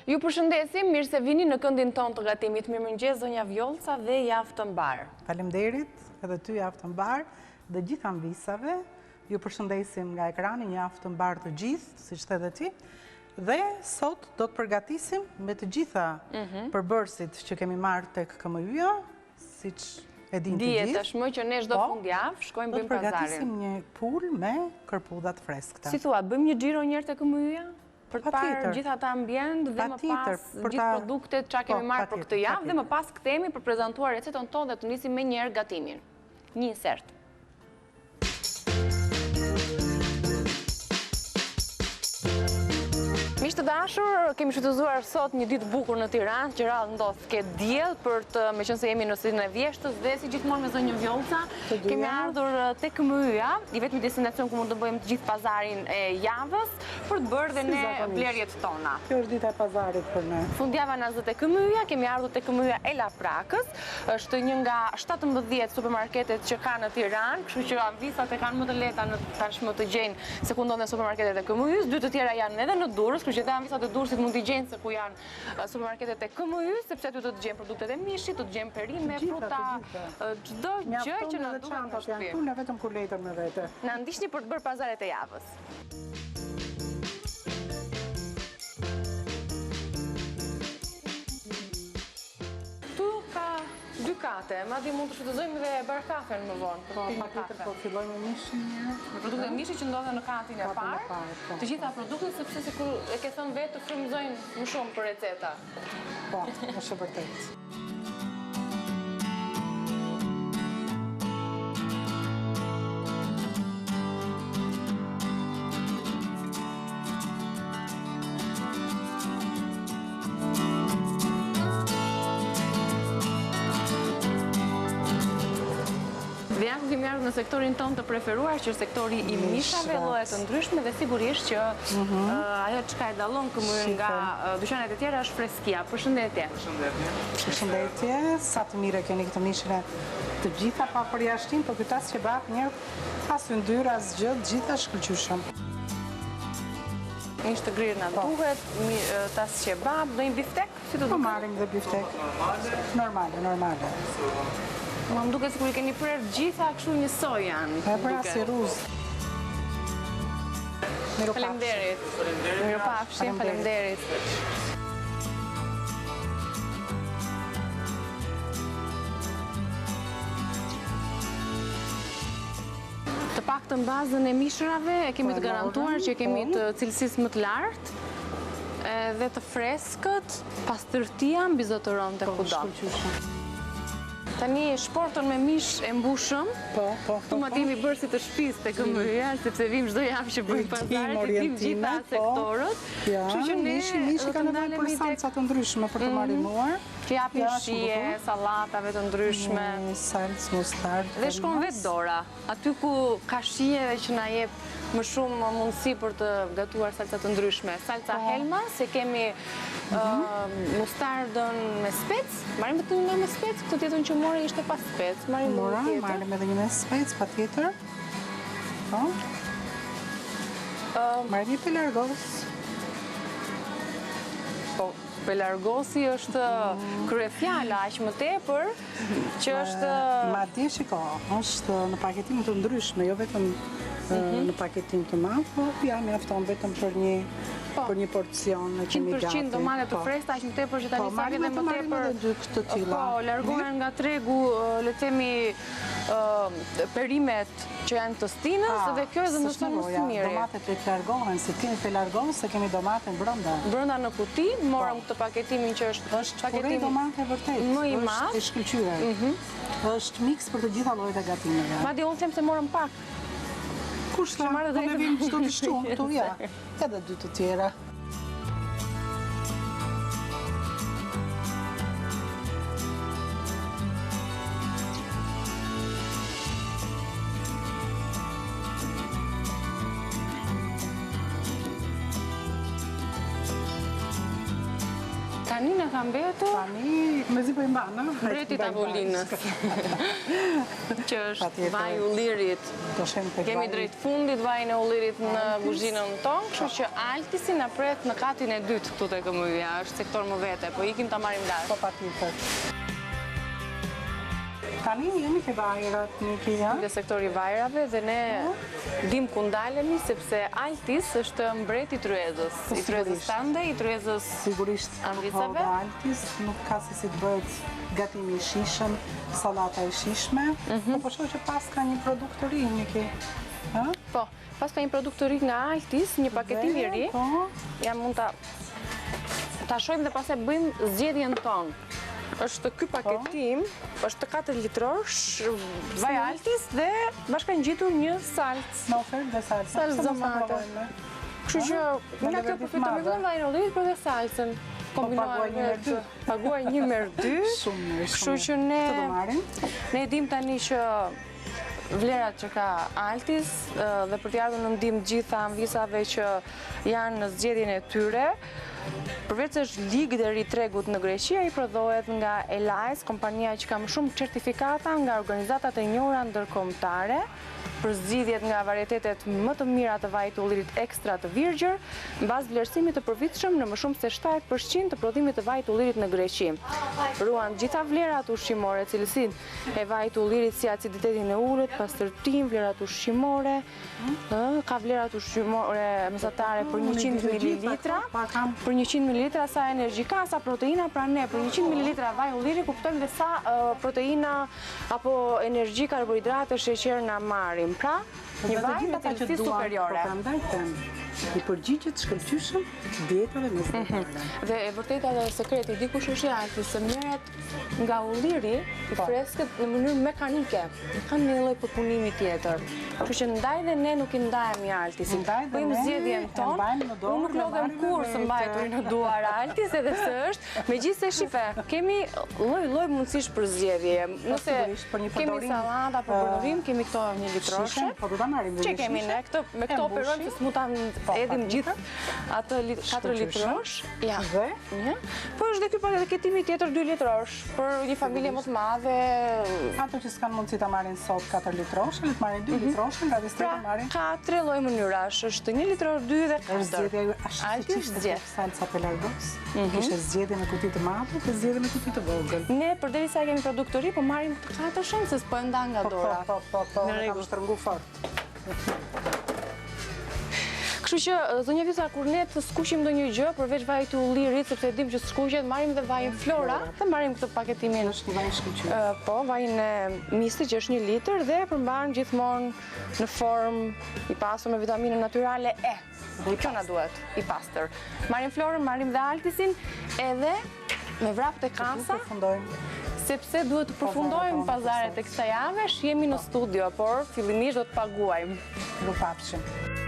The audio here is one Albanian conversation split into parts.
Ju përshëndesim, mirë se vini në këndin tonë të gatimit. Mirëmëngjes zonja Vjollca dhe javë të mbarë. Faleminderit, edhe ty javë të mbarë dhe gjithë amvisave. Ju përshëndesim nga ekrani një javë të mbarë të gjithë, siç the dhe ti. Dhe sot do të përgatisim me të gjitha mhm. përbërësit që kemi marrë tek KMY-ja, siç e dinë të gjithë. Dihet tashmë që ne çdo po, fundjavë shkojmë bëjmë pazarin. Do të përgatisim një pulë me kërpudha të freskëta. Si thua, bëjmë një xhiro njëherë te KMY-ja? Për të parë gjithë atë ambient dhe më pas gjithë produktet ça kemi po, marrë për këtë javë dhe më pas kthehemi për prezantuar recetën tonë dhe të nisim menjëherë gatimin. Një insert. Miq të dashur, kemi shfrytëzuar sot një ditë të bukur në Tiranë, që rrallë ndodh të ketë diell për të meqenëse jemi në stinën e vjeshtës dhe si gjithmonë me zonjën Vjollca, kemi ardhur te KMY-ja, i vetmi destinacion ku mund të bëjmë të gjithë pazarin e javës, për të bërë dhe ne blerjet tona. Kjo është dita e pazarit për ne. Fundjava na zë te KMY-ja, kemi ardhur te KMY-ja e Laprakës, është një nga 17 supermarketet që ka në Tiranë, kështu që amvisat e kanë më të lehta në tashmë të gjejnë se ku ndodhen supermarketet e KMY-së, dy të tjera janë edhe në Durrës, kështu që edhe amvisat e Durrësit mund t'i gjejnë se ku janë supermarketet e KMY-së, sepse aty do të gjejnë produktet e mishit, do të gjejnë perime, fruta, çdo gjë që na duhet në shtëpi. Mjafton edhe vetëm kuletën me vete. Na ndiqni për të bërë pazaret e javës. Këtu ka dy kate, madje mund të shfrytëzojmë dhe bar kafen më vonë. Po, patjetër, po fillojmë me mishin një. Me produktet e mishit që ndodhen në katin e parë, po. Të gjitha produktet, sepse sikur e ke thënë vetë të frymëzojnë më shumë për receta. Po, është e vërtetë. Dhe ja ku kemi ardhur në sektorin tonë të preferuar, që është sektori i mishave, lloje të ndryshme dhe sigurisht që mhm. ajo çka e dallon KMY nga dyqanet e tjera është freskia. Përshëndetje. Përshëndetje. Përshëndetje. Sa të mirë e keni këtë mishin e të gjitha pa përjashtim, po ky tas qebap një as yndyrë, asgjë, të gjitha shkëlqyeshëm. Mish të grirë na po. duhet, tas qebap, do një biftek, si të po, duket? Po marrim dhe biftek. Normale, normale. Mua më duket sikur i keni prerë gjitha kështu njësoj janë. E pra si rruzë. Faleminderit. Mirupafshim, faleminderit. Të paktën bazën e mishrave e kemi të garantuar që kemi të cilësisë më të lartë dhe të freskët, pastërtia mbizotëron te po, kudo. Tani shportën me mish e mbushëm, po, po, po, po. jemi bërë si të shpisë te KMY-ja, sepse vim çdo javë që bëjmë pazaret, i dim gjitha sektorët. Kështu që ne mishi ka nevojë për salca të ndryshme për të mhm. marinuar. Që japin shije, sallatave të ndryshme. Salcë, mustardë. Dhe shkon vetë dora, aty ku ka shije dhe që na jep më shumë mundësi për të gatuar salca të ndryshme. Salca po. Helma, se kemi mhm. mustardën me spec, marrim vetëm nga me spec, këtë tjetrën që more ishte pa spec, marrim një tjetër. Marrim edhe një me spec, patjetër. Po. Marrim një pelargos. Po, Pelargosi është kryefjala, aq më tepër që është... Madje shiko, është në paketim të ndryshme, jo vetëm mhm. në paketim të madh, po ja mjafton vetëm për një po. për një porcion e kemi gati. 100% domate të po. freskëta, aq më tepër që tani po, sa vjen më tepër. Dy të tilla. Po, largohen nga tregu, le të themi perimet që janë të stinës dhe kjo e zëvendëson më së miri. Domatet le të largohen, se kemi pelargos, se kemi domaten brenda. Brenda në kuti, morëm po. këtë paketimin që është është pure domate vërtet. Më i madh. Është e shkëlqyer. Mhm. Është miks për të gjitha llojet e gatimeve. Madje unë them se morëm pak. Kush tha? Po ne vim çdo të shtunë këtu ja. Edhe dy të tjera. Tani na ka mbetur... Tani, mezi po i mban, në? Mbreti i tavolinës. Që është vaji i ullirit. Kemi drejt fundit vajin e ullirit në kuzhinën tonë, kështu që Altisi na pret në katin e dytë këtu te KMY-ja, është sektor më vete, po ikim ta marrim lart. Po patjetër. Tani jemi te vajrat, Niki, ja? Te sektori i vajrave dhe ne po. dim ku ndalemi, sepse Altis është mbreti i tryezës. Po, I tryezës tande, i tryezës Sigurisht, amvisave. Altis nuk ka se si të bëhet gatimi i shijshëm, sallata e shijshme, mhm. po po shoh që paska një produkt të ri, Niki. Po, paska një produkt të ri nga Altis, një paketim i ri. Po. Ja mund ta ta shohim dhe pastaj bëjmë zgjedhjen tonë. Është ky po. paketim, është 4 litrosh, vaj Altis dhe bashkangjitur një salcë. Në ofertë dhe salcë. Salcë domate. Kështu që nga kjo përfitojmë vetëm vajin e ullirit, por dhe salcën. Po paguaj një merr dy. Paguaj një merr dy. Shumë mirë, Kështu që ne ne e dim tani që vlerat që ka Altis dhe për t'i ardhur në ndihmë gjitha amvisave që janë në zgjedhjen e tyre, përveç se është lideri i tregut në Greqi, ai prodhohet nga Elais, kompania që ka më shumë certifikata nga organizatat e njohura ndërkombëtare. Përzgjidhet nga varietetet më të mira të vajit të ullirit ekstra të virgjër, mbas vlerësimit të përvitshëm në më shumë se 70 për qind të prodhimit të vajit të ullirit në Greqi. Ruan gjitha vlerat ushqimore, cilësinë e vajit të ullirit si aciditetin e ulët, pastërtinë, vlerat ushqimore, ka vlerat ushqimore mesatare për 100 mililitra, për 100 mililitra sa energji ka, sa proteina, pra ne për 100 mililitra vaj ulliri kuptojmë dhe sa proteina Apo energji, karbohidrate, sheqer na marrim. Pra, një vaj me cilësi superiore. Po prandaj them, i përgjigjet shkëlqyeshëm dietave mesdhetare. Mhm. Dhe e vërteta dhe sekreti, di kush është i Altis, se merret nga ulliri i po. freskët në mënyrë mekanike. Nuk ka një lloj përpunimi tjetër. Kështu që ndaj dhe ne nuk i ndajemi Altisit. Bëjmë zgjedhjen tonë. Unë nuk lodhem kurrë së mbajturi në duar Altis, edhe pse është Megjithëse shife, kemi lloj-lloj mundësish për zgjedhje. Po, Nëse kemi sallata për përdorim, kemi këto një litroshe. Po do ta marrim Që kemi ne këto, me këto operojmë se s'mund ta po, hedhim gjithë atë 4 litrosh. Ja. Dhe? Një. Po është dhe ky paketimi tjetër 2 litrosh për një familje më të madhe. Ato që s'kanë mundësi ta marrin sot 4 litrosh, le të marrin 2 mhm. litrosh, nga pra, marrin. Ka tre lloj mënyrash, është 1 litrosh, 2 dhe 4. Është zgjedhja ashtu siç ishte Salca Pelargos, mhm. kishe zgjedhje me kuti të madhe dhe zgjedhje me kuti të vogël. Ne, përderisa kemi produkt të ri, po marrim të katërshen, se s'po e ndan nga po, dora. Po, po, po, po, e kam shtrëngu fort. Kështu që, zonja Vjosa, kur ne të skuqim ndonjë gjë, përveç vajit të ullirit, sepse e dim që skuqet, marrim dhe vajin Flora, dhe marrim këtë paketimin. Është një vaj shkëlqyes. Po, vajin e mistit që është një litër dhe përmban gjithmonë në formë i pasur me vitaminën natyrale E. Dhe kjo na duhet, i pastër. Marrim Florën, marrim dhe Altisin, edhe me vrap te kasa, sepse duhet të përfundojmë pazaret e kësaj jave, shihemi në studio, por fillimisht do të paguajmë. Mirupafshim.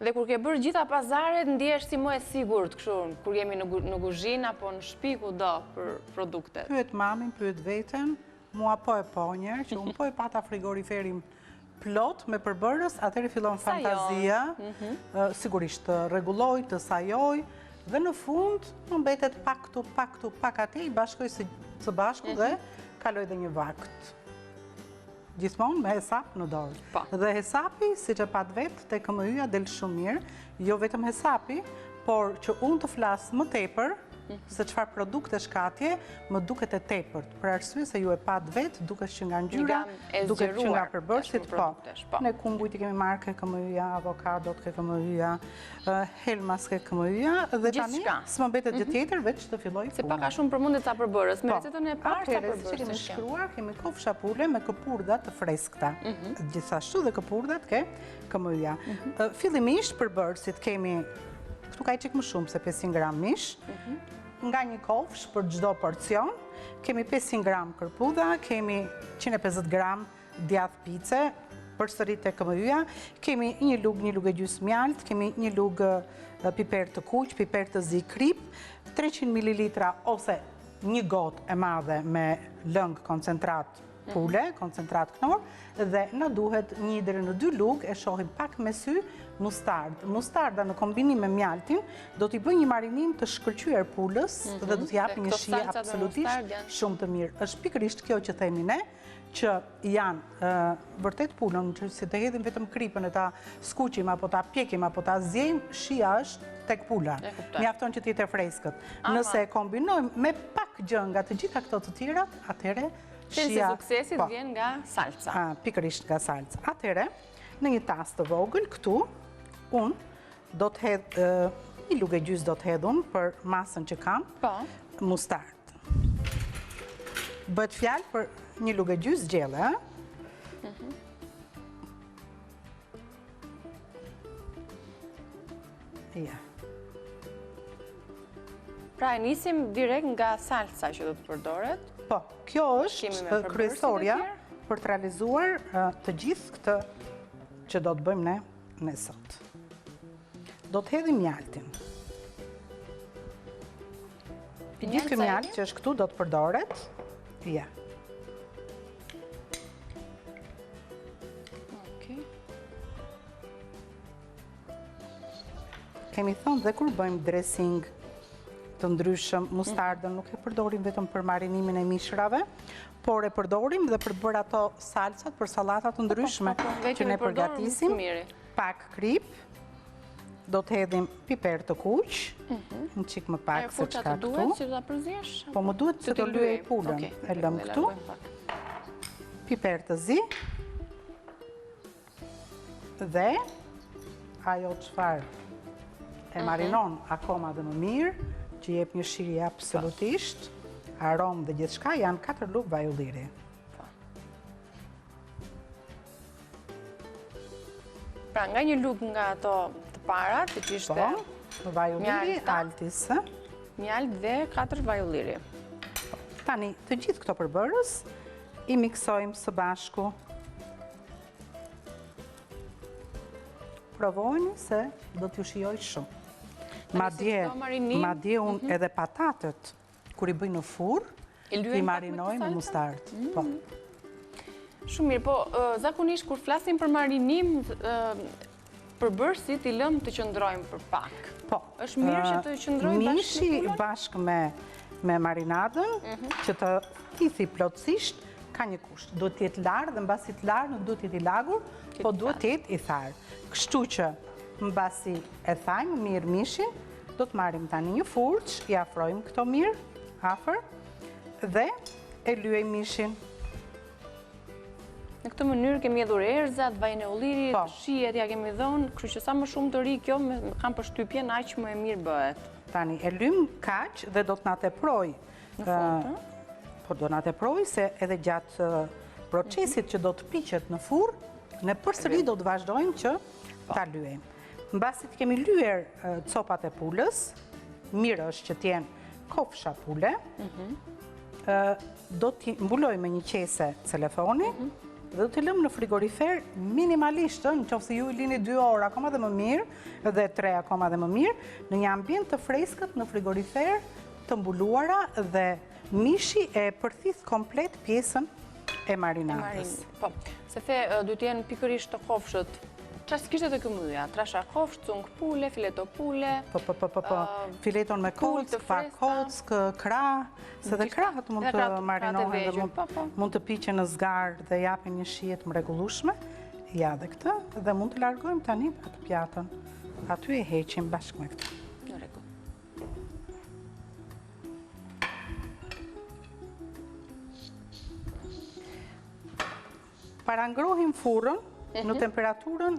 Dhe kur ke bërë gjitha pazaret, ndihesh si më e sigurt, kështu, kur jemi në në kuzhinë apo në shtëpi kudo për produktet. Pyet mamin, pyet veten, Mua po e po njëherë, që unë po e pata frigoriferin plot me përbërës, atëherë fillon fantazia, mhm. sigurisht të rregulloj, të sajoj, dhe në fund më mbetet pak këtu, pak këtu, pak atje, i bashkoj së bashku dhe mhm. kaloj dhe një vakt. Gjithmonë me hesap në dorë. Po. Dhe hesapi, siç e patë vetë, te KMY-ja del shumë mirë, jo vetëm hesapi, por që unë të flas më tepër, se çfarë produktesh ka atje, më duket e tepërt, për arsye se ju e patë vetë, duket që nga ngjyra, duket që nga përbërësit, po. po. Ne kungujt i kemi marrë ke KMY-ja, avokadot ke KMY-ja, helmas ke KMY-ja, dhe tani s'më mbetet gjë mhm. tjetër, veç të filloj punën. Se pak a shumë përmende ca përbërës, me po. recetën e parë ca përbërës. Atëherë, kemi shkruar, kemi kofsha pule me këpurdha të freskëta. Mhm. Gjithashtu dhe këpurdhat ke KMY-ja. Mhm. Fillimisht përbërësit kemi. Këtu ka një çikë më shumë se 500 gram mish. Mhm. Nga një kofshë për çdo porcion, kemi 500 gram kërpudha, kemi 150 gram djathë pice, përsëri te KMY-ja, kemi një lugë, një lugë e gjysmë mjaltë, kemi një lugë piper të kuq, piper të zi kripë, 300 ml ose një gotë e madhe me lëng koncentrat pule, koncentrat Knorr, dhe na duhet një deri në dy lugë, e shohim pak me sy, mustardë. Mustarda në kombinim me mjaltin, do t'i bëjë një marinim të shkëlqyer pulës mhm. dhe do t'i japë një shije absolutisht shumë të mirë. Është pikërisht kjo që themi ne, që janë vërtet pulën, që si të hedhim vetëm kripën e ta skuqim, apo ta pjekim, apo ta ziejmë, shija është tek pula. Mjafton që të jetë e freskët. Nëse e kombinojmë me pak gjë nga të gjitha këto të tjerat, atëherë Çelësi i suksesit po. vjen nga salca. Pikërisht nga salca. Atëherë, në një tas të vogël këtu, unë do të hedh një lugë e gjysmë do të hedh unë për masën që kam. Po. Mustardë. Bëhet fjalë për një lugë e gjysmë gjelle, ë? Mhm. Ja. Pra e nisim direkt nga salca që do të përdoret? Po, kjo është kryesorja për të realizuar të gjithë këtë që do të bëjmë ne ne sot. Do të hedhim mjaltin. I gjithë ky mjaltë që është këtu do të përdoret. Ja. Kemi thënë dhe kur bëjmë dressing të ndryshëm, mustardën nuk e përdorim vetëm për marinimin e mishrave, por e përdorim dhe për të bërë ato salcat për sallata të po, po, ndryshme po, që ne përgatisim. Pak kripë, do të hedhim piper të kuq, mhm. një çikë më pak se ç'ka këtu. Po më duhet se të lyej pulën, e lëmë këtu. Piper të zi, Dhe, ajo çfarë e mhm. marinon akoma dhe më mirë, që jep një shije absolutisht, aromë dhe gjithçka, janë 4 lugë vaj ulliri. Po. Pra, nga një lugë nga ato të para, që që ishte... Po, vaj ulliri, altis. Mjaltë dhe 4 vaj ulliri. Tani, të gjithë këto përbërës, i miksojmë së bashku Provojeni se do t'ju shijojë shumë. Madje, madje unë mhm. edhe patatet, kur i bëj në furrë, i marinoj me mustardë. Mm. Po. Shumë mirë, po zakonisht kur flasim për marinim, përbërësit i lëmë të qëndrojnë për pak. Po. Është mirë që të qëndrojnë bashkë me Mishi bashkë me, me marinadën, mhm. që të thithi plotësisht, ka një kusht. Duhet të jetë larë dhe mbasi të larë nuk duhet të jetë i lagur, po duhet të jetë i tharë. Kështu që mbasi e thajmë mirë mishin, do të marrim tani një furçë, i afrojmë këto mirë, afër, dhe e lyejmë mishin. Në këtë mënyrë kemi hedhur erëzat, vajin e ullirit, po. shijet ia kemi dhënë, kështu që sa më shumë të rrijë kjo, kam përshtypjen aq më e mirë bëhet. Tani, e lyejmë kaq dhe do të na teprojë. Në fund, ë? Po do na teprojë se edhe gjatë procesit që do të piqet në furrë, ne përsëri do të vazhdojmë që po. ta lyejmë. Mbasi të kemi lyer copat e pulës, mirë është që të jenë kofsha pule, mhm. Do t'i mbuloj me një qese celofani mhm. dhe do t'i lëmë në frigorifer minimalisht, në qoftë se ju i lini 2 orë akoma dhe më mirë, dhe 3 akoma dhe më mirë, në një ambient të freskët në frigorifer të mbuluara dhe mishi e përthith komplet pjesën e marinadës. Po, se the, duhet të jenë pikërisht të kofshët Ça s'kishte te KMY-ja, trasha kofshë, cung pule, fileto pule. Po, po, po, po, po. Fileton me kockë, pa kockë, krah, se dhe krahët mund të marinohen dhe mund, po, po. mund të piqen në zgarë dhe japin një shije të mrekullueshme. Ja dhe këtë, dhe mund të largojmë tani atë pjatën. Aty e heqim bashkë me këtë. Në rregull. Parangrohim furrën në mhm. temperaturën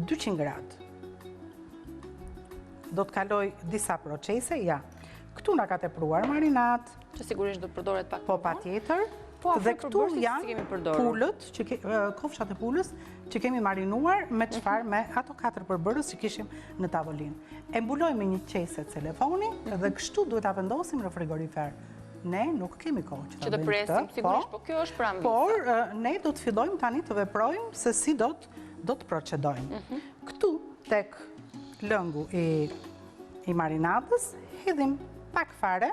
200 gradë. Do të kaloj disa procese, ja. Këtu na ka tepruar marinada. Që sigurisht do të përdoret pak Po, patjetër. Po, Dhe këtu janë pulët, kofshat e pulës, që kemi marinuar me mhm. çfarë me ato katër përbërës që kishim në tavolinë. E mbulojmë me një qese celofani mhm. dhe kështu duhet ta vendosim në frigorifer. Ne nuk kemi kohë që ta bëjmë këtë. Që të presim, sigurisht, po kjo është për amvisa. Por, ne do të fillojmë tani të veprojmë se si do të procedojmë. Mhm. Këtu, tek lëngu i i marinadës, hedhim pak fare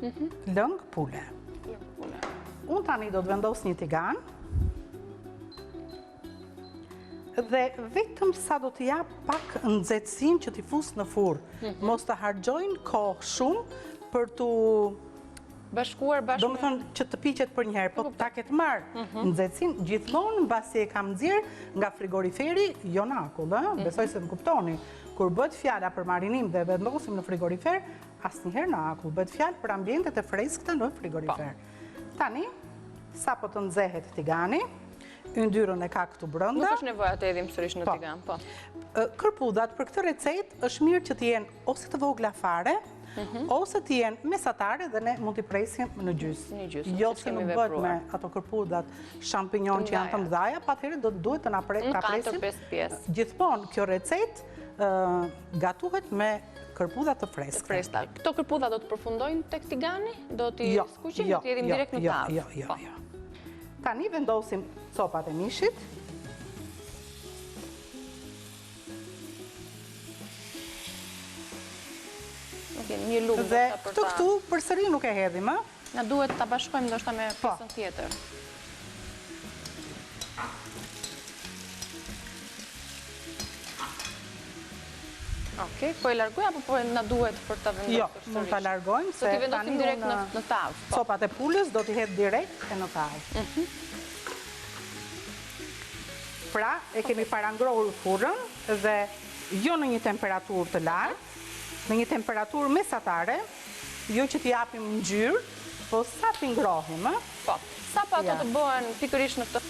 mhm. lëng pule. Unë tani do të vendos një tigan dhe vetëm sa do t'i jap pak nxehtësinë që t'i fus në furrë. Mhm. Mos të harxhojnë kohë shumë për t'u bashkuar bashkë Do me thënë që të piqet përnjëherë, po ta ketë marrë mhm. nxehtësinë, gjithmonë mbasi e kam nxjerrë nga frigoriferi, jo në akull, mhm. besoj se më kuptoni. Kur bëhet fjala për marinim dhe vendosim në frigorifer, asnjëherë në akull, bëhet fjalë për ambientet e freskëta në frigorifer. Po. Tani, sapo të nxehet tigani, yndyrën e ka këtu brenda. Nuk është nevoja të hedhim sërish në po. tigan, po. Kërpudhat për këtë recetë është mirë që të jenë ose të vogla fare, mhm. ose të jenë mesatare dhe ne mund t'i presim në gjysë. Në gjysë, jo se nuk bëhet me ato kërpudhat shampinjon që janë të mëdhaja, atëherë do të duhet të na presim. Në 4-5 pjesë. Gjithmonë kjo recetë gatuhet me kërpudha të freskëta. Të freskëta. Këto kërpudha do të përfundojnë tek tigani? Do t'i jo, skuqim, jo, do t'i hedhim jo, direkt në jo, tavë? Jo, jo, po. jo. Tani vendosim copat e mishit. Një lugë dhe këtu këtu përsëri nuk e hedhim, ë? Na duhet ta bashkojmë ndoshta me po. pjesën tjetër. Okej, po e largoj apo po na duhet për ta vendosur jo, sërish? Jo, mund ta largojmë se tani direkt në në tavë. Po. Copat e pulës do t'i hedh direkt e në tavë. Mhm. Pra, e kemi parangrohur furrën dhe jo në një temperaturë të lartë, në një temperaturë mesatare, jo që t'i japim ngjyrë, po sa t'i ngrohim, ë? Po. Sapo ato të bëhen pikërisht në këtë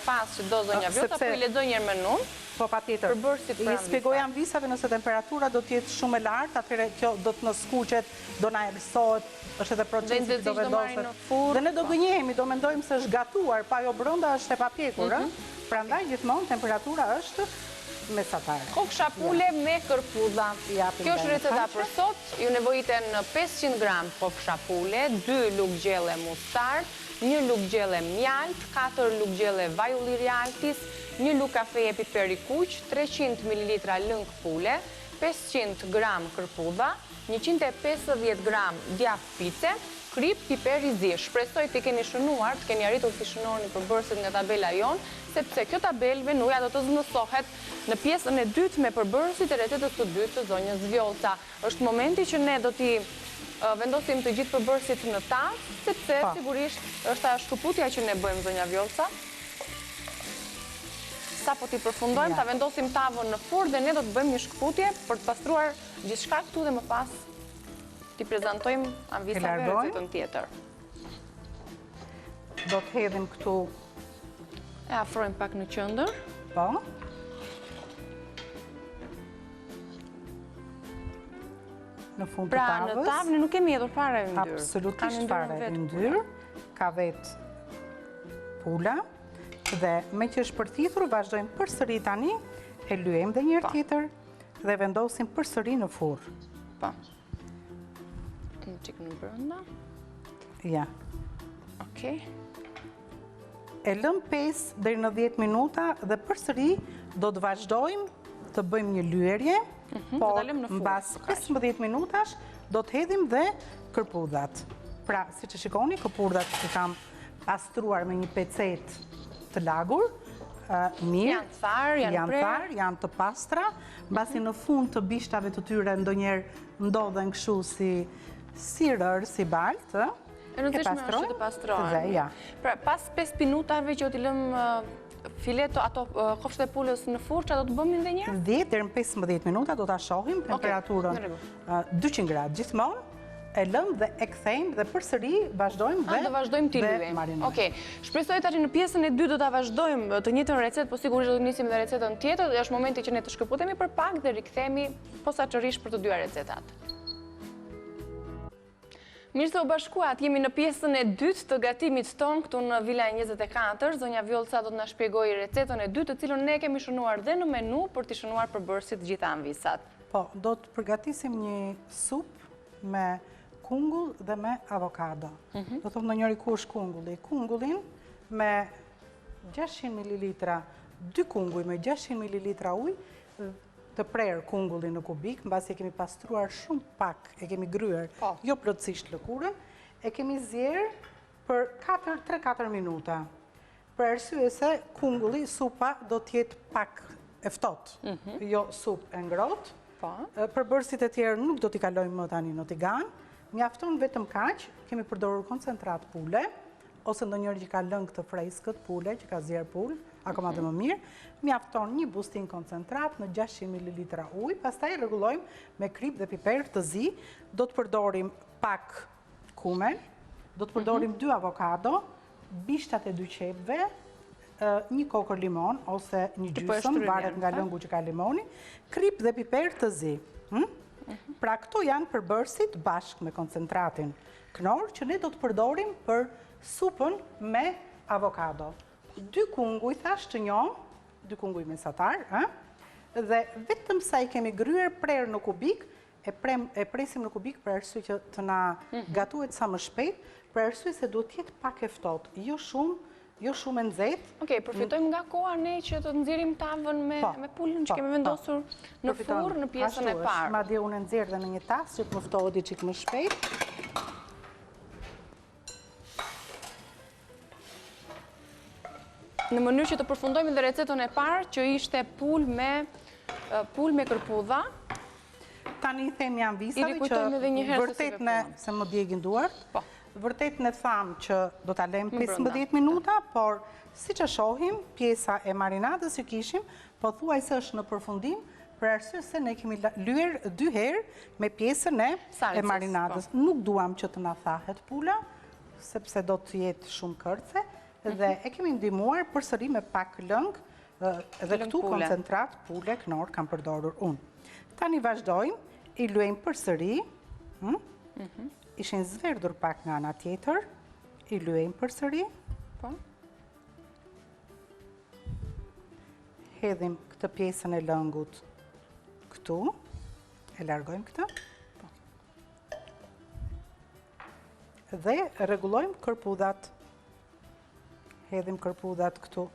fazë që do zonja Vjollca, po i lexoj një herë menunë. Po, patjetër. Përbërësit për I spjegoj amvisave nëse temperatura do të jetë shumë e lartë, atëherë kjo do të na skuqet, do na errësohet, është edhe procesi që do vendoset. Dhe ne do gënjehemi, do mendojmë se është gatuar, po ajo brenda është e papjekur, ë? Mhm. Prandaj gjithmonë temperatura është mesatare. Kofsha pule me kërpudha. Kjo është receta për sot. Ju nevojiten 500 gram kofsha pule, 2 lugë gjelle mustardë, një lugë gjelle mjaltë, 4 lugë gjelle vaj ulliri altis, një lugë kafeje piper i kuq, 300 mililitra lëng pule, 500 gram kërpudha, 150 gram djathë pice, kripë, piper i zi. Shpresoj t'i keni shënuar, të keni arritur t'i shënoni përbërësit nga tabela jonë, sepse kjo tabelë menuja do të zëvendësohet në pjesën e dytë me përbërësit e recetës së dytë të zonjës Vjollca. Është momenti që ne do t'i vendosim të gjithë përbërësit në tavë, sepse po. sigurisht është ajo shkëputja që ne bëjmë zonja Vjollca. Sapo t'i përfundojmë, ta vendosim tavën në furrë dhe ne do të bëjmë një shkëputje për të pastruar gjithçka këtu dhe më pas T'i prezantojmë amvisave recetën tjetër. Do të hedhim këtu... E afrojmë pak në qendër. Po. Në fund të pra, tavës. Pra, në tavë ne nuk kemi hedhur fare yndyrë. Absolutisht fare yndyrë. Ka vetë pula. Dhe meqë është përthithur, vazhdojmë përsëri tani, e lyejmë dhe njëherë po. tjetër. Dhe vendosim përsëri në furrë. Po. Një çikë në brënda. Ja. Okej. E lëmë 5 deri në 10 minuta dhe përsëri do të vazhdojmë të bëjmë një lyerje, mhm, por mbas 15 minutash do të hedhim dhe kërpudhat. Pra, siç e shikoni, kërpudhat që kam pastruar me një pecetë të lagur, mirë. Janë tharë, janë prerë. Janë tharë, janë të pastra, mbasi në fund të bishtave të tyre ndonjëherë ndodhen kështu si si rërë, si baltë, e rëndësishme është që të pastrohen. Dhe, ja. Pra, pas 5 minutave që do t'i lëmë fileto, ato kofshët e pulës në furrë, ça do të bëjmë dhe njëherë? 10 deri në 15 minuta do ta shohim temperaturën 200 gradë gjithmonë e lëmë dhe e kthejmë dhe përsëri vazhdojmë dhe do vazhdojmë t'i lyejmë. Okej. Shpresoj tani në pjesën e dytë do ta vazhdojmë të njëjtën recetë, po sigurisht do të nisim dhe recetën tjetër. Është momenti që ne të shkëputemi për pak dhe rikthehemi posaçërisht për të dyja recetat. Mirë se u bashkuat, jemi në pjesën e dytë të gatimit tonë këtu në Vila 24. Zonja Vjollca do të na shpjegojë recetën e dytë, të cilën ne kemi shënuar dhe në menu për t'i shënuar përbërësit të gjitha amvisat. Po, do të përgatisim një supë me kungull dhe me avokado. Mhm. Do thotë ndonjëri ku është kungulli. Kungullin me 600 ml, dy kunguj me 600 ml ujë, të prerë kungullin në kubik, mbasi e kemi pastruar shumë pak, e kemi gryer, po. jo plotësisht lëkurën, e kemi zier për 3-4 minuta. Për arsye se kungulli, supa, do të jetë pak e ftohtë, mhm. jo supë e ngrohtë. Po. Përbërësit e tjerë nuk do t'i kalojmë më tani në tigan, mjafton vetëm kaq, kemi përdorur koncentrat pule, ose ndonjëri që ka lëng të freskët pule, që ka zier pulë, akoma dhe më mirë, mjafton një bustinë koncentrat në 600 ml ujë, pastaj rregullojmë me kripë dhe piper të zi, do të përdorim pak kumen, do të përdorim mhm. dy avokado, bishtat e dy qepëve, një kokërr limon ose një po gjysëm, varet nga lëngu që ka limoni, kripë dhe piper të zi. Hm? Mhm. Pra këto janë përbërësit bashkë me koncentratin Knorr që ne do të përdorim për supën me avokado. Dy kunguj thashë të njomë, dy kunguj mesatar, ë? Dhe vetëm sa i kemi gryer prerë në kubik, e prem, e presim në kubik për arsye që të na mhm. gatuhet sa më shpejt, për arsye se duhet të jetë pak e ftohtë, jo shumë jo shumë e nxehtë. Okej, përfitojmë nga koha ne që të nxjerrim tavën me po, me pulën që po, kemi po. vendosur në furrë në pjesën e parë. Madje unë e nxjerr dhe në një tas që të më ftohet një çik më shpejt. Në mënyrë që të përfundojmë dhe recetën e parë që ishte pulë me pulë me kërpudha. Tani i themi amvisave që vërtet ne, se më djegin duart, po. vërtet ne thamë që do ta lëmë 15 minuta, por siç e shohim, pjesa e marinadës që kishim, pothuajse është në përfundim, për arsye se ne kemi lyer dy herë me pjesën e, e marinadës. Po. Nuk duam që të na thahet pula, sepse do të jetë shumë kërce, dhe mhm. e kemi ndihmuar përsëri me pak lëng, Dhe këtu koncentrat pule Knorr kam përdorur unë. Tani vazhdojmë, i lyejmë përsëri, hm? mhm. ishin zverdhur pak nga ana tjetër, i lyejmë përsëri. Po. Hedhim këtë pjesën e lëngut këtu, e largojmë këtë. Po. Dhe rregullojmë kërpudhat. Hedhim kërpudhat këtu.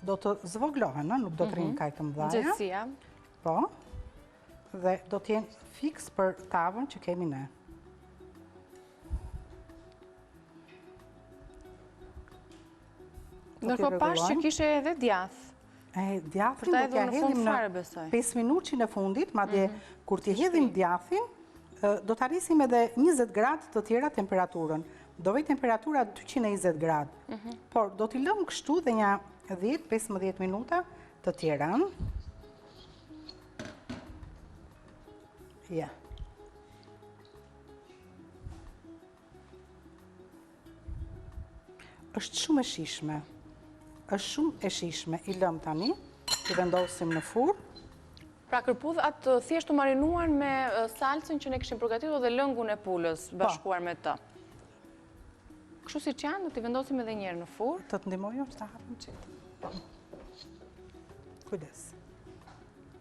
Do të zvoglohen, nuk do të rrinë mhm. kaq të mëdhaja. Nxehtësia. Po. Dhe do të jenë fiks për tavën që kemi ne. Ndërkohë pashë që kishe edhe djathë. E, djathin do t'ja hedhim në 5 minutshin e fundit, madje mhm. kur t'i hedhim djathin, do ta rrisim edhe 20 gradë të tjera temperaturën. Do vejë temperatura 220 gradë. Mhm. Por do t'i lëmë kështu dhe nja 10-15 minuta të tjera. Ja. Është shumë e shijshme. Është shumë e shijshme. I lëmë tani, i vendosim në furrë. Pra kërpudhat thjesht u marinuan me salcën që ne kishim përgatitur dhe lëngun e pulës po. bashkuar me të. Kështu siç janë, do t'i vendosim edhe njëherë në furrë. Të të ndihmoj unë që ta hapim çik. Kujdes.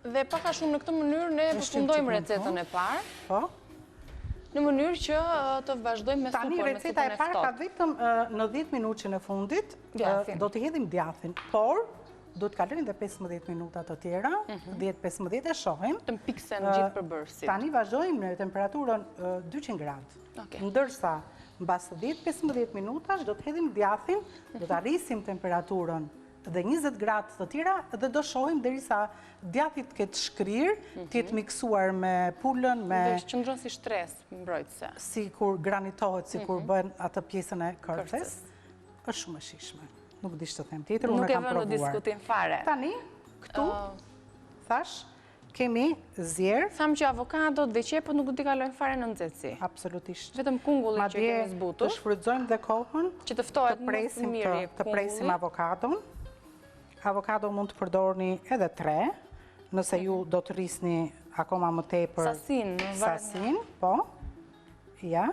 Dhe pak a shumë në këtë mënyrë ne përfundojmë recetën e parë. Po. Në mënyrë që të vazhdojmë me supën, Tani receta e parë ka vetëm në 10 minutshin e fundit, do t'i hedhim djathin, por do të kalojnë dhe 15 minuta të tjera, 10-15 mhm. e shohim. Të mpiksen gjithë përbërësit. Tani vazhdojmë në temperaturën 200 gradë. Ndërsa, mbas 10-15 minutash, do të hedhim djathin, do ta rrisim temperaturën dhe 20 gradë të tjera dhe do shohim derisa djathi të ketë shkrirë, të jetë mhm. miksuar me pulën, me... Dhe qëndron si shtresë mbrojtëse. Sikur granitohet, sikur mhm. bën atë pjesën e kërces. është shumë e shijshme. Nuk di ç'të them tjetër, unë e kam provuar. Nuk e vë në diskutim fare. Tani, këtu, thashë, Kemi zier. Thamë që avokadot dhe qepët nuk do t'i kalojnë fare në nxehtësi. Absolutisht. Vetëm kungullin që kemi zbutur. Madje të shfrytëzojmë dhe kohën. Që të ftohet më së miri kungulli. Të presim avokadon. Avokado mund të përdorni edhe tre, nëse ju do të rrisni akoma më tepër sasinë, sasinë, po. Ja.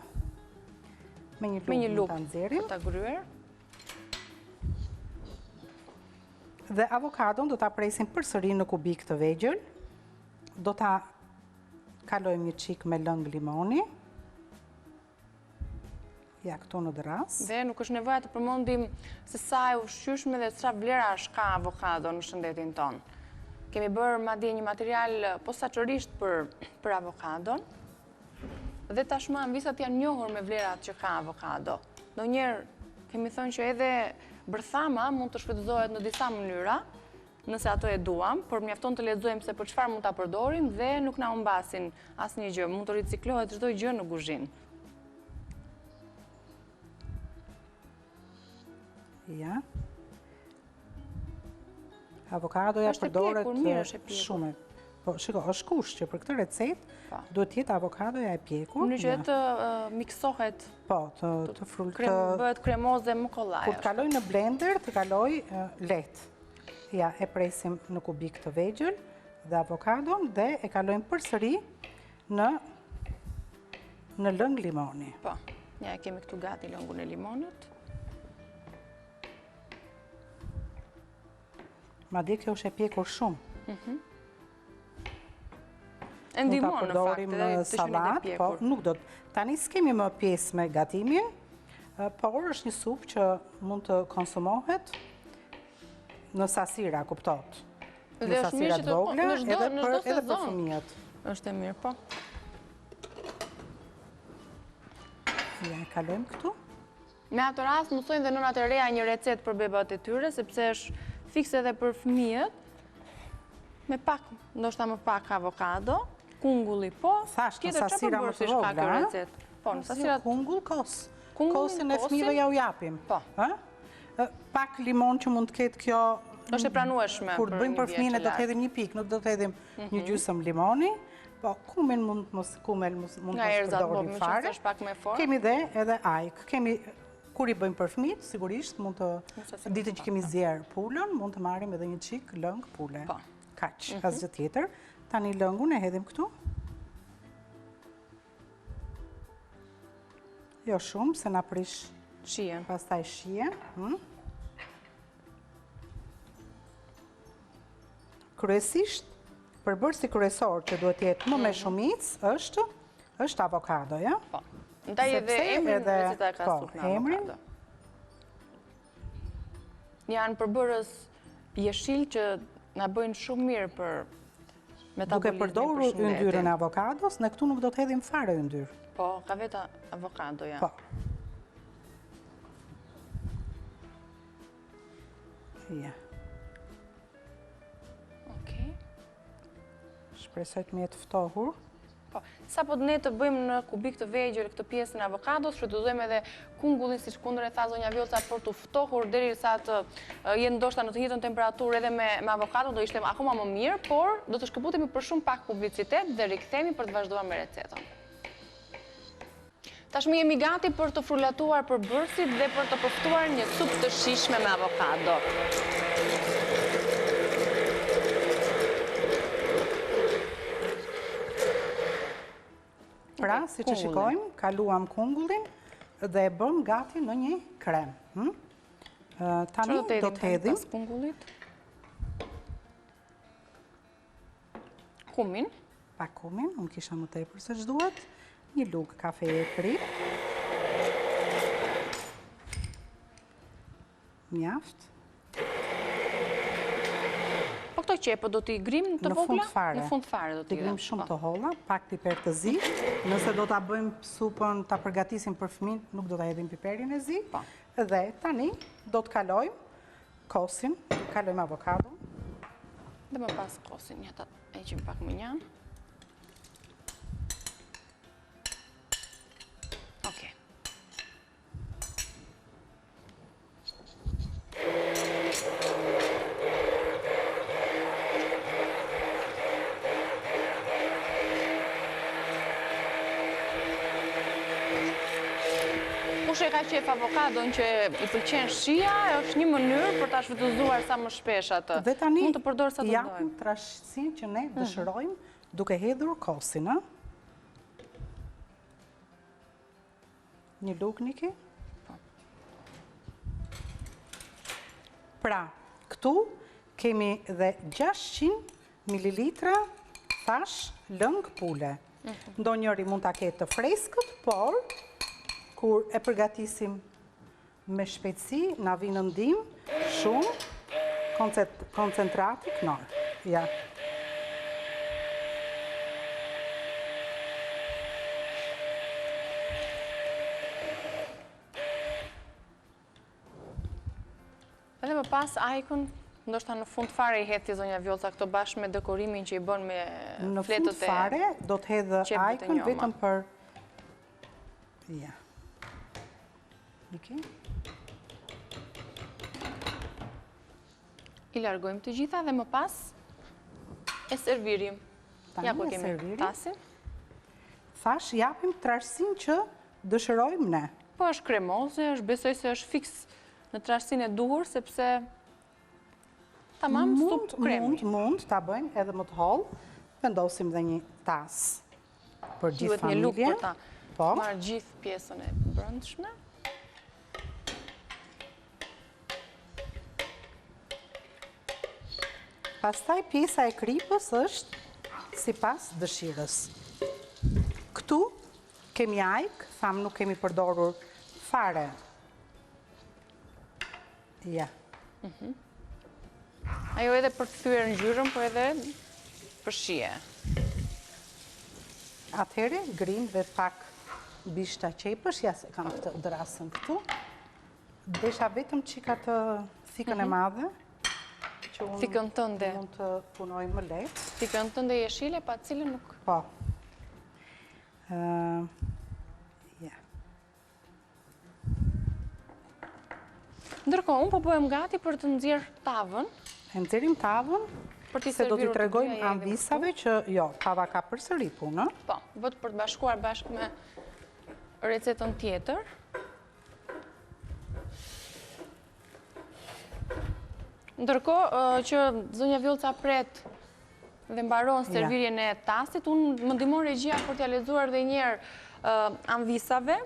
Me një lugë, Me një lugë ta nxjerrim. Për ta gryer. Dhe avokadon do ta presim përsëri në kubikë të vegjël. Do ta kalojmë një çikë me lëng limoni. Ja, këtu në dërrasë. Dhe nuk është nevoja të përmendim se sa e ushqyeshme dhe sa vlerash ka avokado në shëndetin tonë. Kemi bërë madje një material posaçërisht për, për avokadon. Dhe tashmë amvisat janë njohur me vlerat që ka avokado. Ndonjëherë kemi thënë që edhe bërthama mund të shfrytëzohet në disa mënyra, nëse ato e duam, por mjafton të lexojmë se për çfarë mund ta përdorim dhe nuk na humbasin asnjë gjë. Mund të riciklohet çdo gjë në kuzhinë. Ja. Avokadoja përdoret shumë. Po, shiko, është kusht që për këtë recetë po. duhet të jetë avokadoja e pjekur. Në që të miksohet. Po, të të frul të bëhet kremoze më kollaj. Kur të kalojë në blender, të kalojë lehtë. Ja, e presim në kubikë të vegjël dhe avokadon dhe e kalojmë përsëri në në lëng limoni. Po, ja e kemi këtu gati lëngun e limonit. Madje kjo është e pjekur shumë. Mhm. E ndihmon në fakt edhe të qenit e po, pjekur. Nuk do të. Tani s'kemi më pjesë me gatimin, por është një supë që mund të konsumohet në sasira, kuptohet. Në sasira të vogla, edhe për edhe për fëmijët. Është e mirë, po. Ja, e kalojmë këtu. Me atë rast mësojnë dhe nënat e reja një recetë për bebat e tyre, sepse është fiks edhe për fëmijët. Me pak, ndoshta më pak avokado, kungulli po, Thashë, në sasira më të vogla, kjo recetë. Po, në sasira... Kungull, kos. Kosin e fëmijëve ja u japim. Po. Pak limon që mund të ketë kjo... Është e pranueshme Kur të bëjmë për fëmijën do të hedhim një pikë, nuk do të hedhim një mhm. gjysëm limoni. Po, kumin mund të mos kumel mund të mos përdorim po, fare. Kemi dhe edhe ajkë. Kemi kur i bëjmë për fëmijët, sigurisht mund të ditën që kemi zier pulën, mund të marrim edhe një çik lëng pule. Po. Kaq, mhm. asgjë tjetër. Tani lëngun e hedhim këtu. Jo shumë, se na prish shijen. Pastaj shijen. Hm? Kryesisht, përbërësi kryesor që duhet të jetë më me mm. shumicë është është avokadoja. Po. Ndaj edhe emrin edhe receta e ka po, supë me avokado. Janë përbërës jeshil që na bëjnë shumë mirë për metabolizmin Duke përdorur yndyrën e avokados, ne këtu nuk do të hedhim fare yndyrë. Po, ka vetë avokadoja. Po. Ja. Okej. Shpresoj të më jetë ftohur. Po, sapo ne të bëjmë në kubik të vegjël këtë pjesën e avokados, shfrytëzojmë edhe kungullin siç kundër e tha zonja Vjollca për t'u ftohur derisa të jetë ndoshta në të njëjtën temperaturë edhe me me avokadon do ishte akoma më mirë, por do të shkëputemi për shumë pak publicitet dhe rikthehemi për të vazhduar me recetën. Tashmë jemi gati për të frulatuar përbërësit dhe për të përftuar një supë të shijshme me avokado. Pra, siç e shikojmë, kaluam kungullin dhe e bëmë gati në një krem. Hm? Tani do të hedhim kungullit? Kumin. Pak kumin, unë kisha më tepër se ç'duhet. Një lugë kafeje kripë. Mjaft. Po këto qepë do t'i grim të vogla? Në fund fare. Në fund fare do t'i grim. Shumë po. të holla, pak piper të zi. Nëse do ta bëjmë supën, ta përgatisim për fëmijë, nuk do ta hedhim piperin e zi. Po. Dhe tani do të kalojmë Kosin, kalojmë avokadon. Dhe më pas kosin, ja ta heqim pak mënjanë. Okej. Kush e ka qejf avokadon që i pëlqen shija, është një mënyrë për ta shfrytëzuar sa më shpesh atë. Dhe tani mund të përdorë sa të japim trashësinë që ne mhm. dëshirojmë. Duke hedhur kosin, ë? Një lugë, Niki? Po. Pra, këtu kemi dhe 600 mililitra thashë lëng pule. Mhm. Ndonjëri mund ta ketë të freskët, por kur e përgatisim me shpejtësi, na vjen në ndihmë shumë koncentrati Knorr. Ja. Edhe më pas ajkën, ndoshta në fund fare i hedh ti zonja Vjollca këto bashkë me dekorimin që i bën me fletët e Në fund fare do të hedh ajkën vetëm për Ja. Niki. I largojmë të gjitha dhe më pas e servirim. Ja ku kemi tasin. Thashë, japim trashësinë që dëshirojmë ne. Po është kremoze, është besoj se është fiks në trashësinë e duhur, sepse tamam supë kremi. Mund, mund, ta bëjmë edhe më të hollë, vendosim dhe një tas për gjithë familjen. Duhet një lugë për ta po. marrë gjithë pjesën e brendshme. Pastaj pjesa e kripës është sipas dëshirës. Këtu kemi ajkë, thamë nuk kemi përdorur fare. Ja. Mhm. Ajo edhe për të kthyer ngjyrën, po edhe për shije. Atëherë, grijmë dhe pak bishta qepësh, ja se kam këtë dërrasën këtu. Desha vetëm çik atë thikën e mhm. madhe, që unë thikën tënde. mund të punoj më lehtë. Thikën tënde jeshile, pa cilën nuk... Po. Ja. Ndërkohë, unë po bëhem gati për të nxjerrë tavën. E nxjerrim tavën, se do t'i tregojmë amvisave që, jo, tava ka përsëri punë. Po, bëhet për të bashkuar bashkë me recetën tjetër. Ndërkohë që zonja Vjollca pret dhe mbaron servirjen e tasit, unë më ndihmon regjia për t'ia lexuar dhe njëherë amvisave,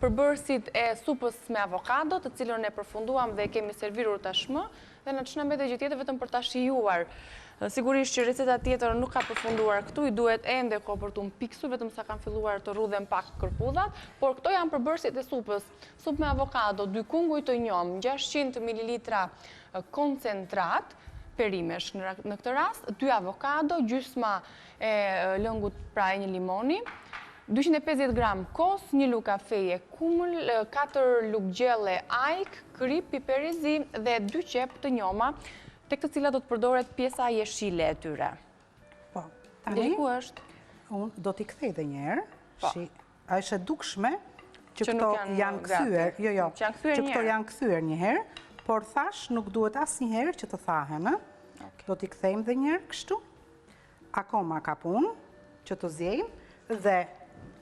përbërësit e supës me avokado, të cilën e përfunduam dhe e kemi servirur tashmë, dhe në ç'na mbetet gjë tjetër vetëm për ta shijuar. Sigurisht që receta tjetër nuk ka përfunduar këtu, i duhet ende kohë për t'u mpiksur, vetëm sa kanë filluar të rrudhen pak kërpudhat, por këto janë përbërësit e supës. Supë me avokado, dy kunguj të njomë, 600 ml koncentrat perimesh në këtë rast, dy avokado, gjysma e lëngut pra e një limoni, 250 gram kos, një lugë kafeje kumël, 4 lugë gjelle ajkë, kripë, piper i zi dhe 2 qepë të njoma, tek të cilat do të përdoret pjesa jeshile e tyre. Po, tani ku është? Unë do t'i kthej dhe njëherë, po. shi, a është e dukshme që këto janë kthyer, jo, jo, që këto janë kthyer njëherë, por thashë nuk duhet asnjëherë që të thahen, do t'i kthejmë dhe njëherë kështu, akoma ka punë që të ziejmë dhe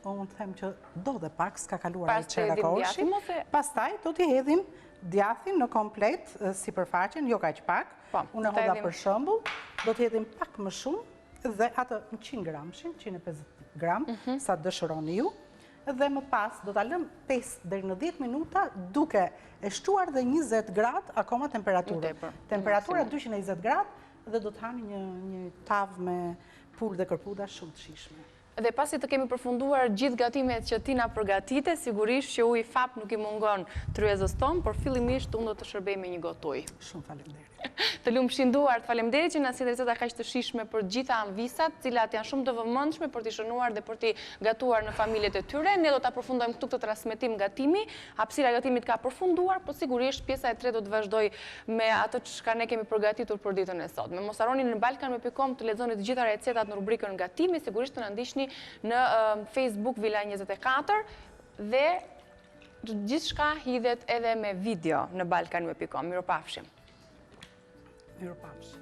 unë them që do dhe pak, s'ka kaluar ai çerek orëshi, pastaj do t'i hedhim djathin në komplet sipërfaqen, jo kaq pak, po, unë e hodha për shembull, do t'i hedhim pak më shumë dhe atë 100 gramshin, 150 gram, mhm. sa dëshironi ju, dhe më pas do ta lëmë 5 deri në 10 minuta duke e shtuar dhe 20 gradë akoma temperaturën. Temperatura 220 gradë dhe do të hani një një tavë me pulë dhe kërpudha shumë të shijshme. Dhe pasi të kemi përfunduar gjithë gatimet që ti na përgatite, sigurisht që uji fap nuk i mungon tryezës tonë, por fillimisht unë do të shërbej me një gotë ujë. Shumë faleminderit. Të lumshin duart, faleminderit që na sjell receta kaq të shijshme për të gjitha amvisat, të cilat janë shumë të vëmendshme për t'i shënuar dhe për t'i gatuar në familjet e tyre. Ne do ta përfundojmë këtu këtë transmetim gatimi. Hapësira e gatimit ka përfunduar, po sigurisht pjesa e tretë do të vazhdojë me atë çka ne kemi përgatitur për ditën e sotme. Mos harroni në balkanweb.com të lexoni të gjitha recetat në rubrikën gatimi, sigurisht të na ndiqni në Facebook Vila 24 dhe gjithçka hidhet edhe me video në balkanweb.com. Mirupafshim. Mirupafshim.